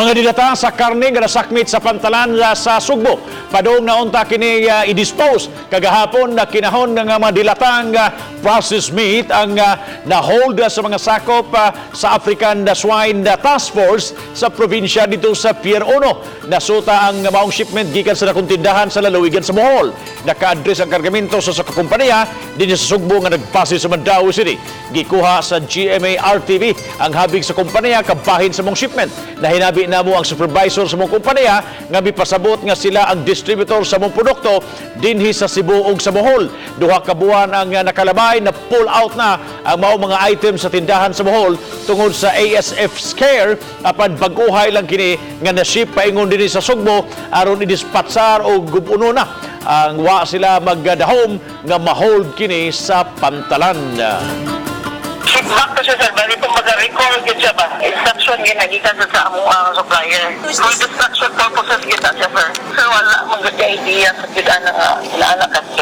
Mga dilata sa karne nga nasakmit sa pantalan sa Sugbo. Padung na unta kini i-dispose kagahapon na kinahon nga mga dilatang processed meat ang na-hold sa mga sakop sa African Swine Task Force sa probinsya dito sa Pier 1. Nasuta ang maong shipment gikan sa dakong tindahan sa lalawigan sa Bohol. Naka-address ang kargamento sa kompanya dinhi sa Sugbo nga nagpase sa Mandaue City. Gikuha sa GMA RTV ang habig sa kompanya kabahin sa maong shipment. Nahinabi namo ang supervisor sa maong kompanya nga mipasabot nga sila ang distributor sa maong produkto dinhi sa Cebu ug sa Bohol. 2 ka buwan ang nakalabay na pull out na ang maong mga item sa tindahan sa Bohol tungod sa ASF scare, apan bag-ohay lang kini nga na-ship paingon dinhi sa Sugbo aron idispatsar o gubuno na ang wa sila magdahom nga ma-hold kini sa pantalan. Ship back to siya, sir. Bali kumbaga recall gyud siya ba? Instruction gyud nagikan sa among supplier. For destruction purposes gyud na siya, sir. Sir, wala man gyud idea sa gyud ana nga inaana kasi.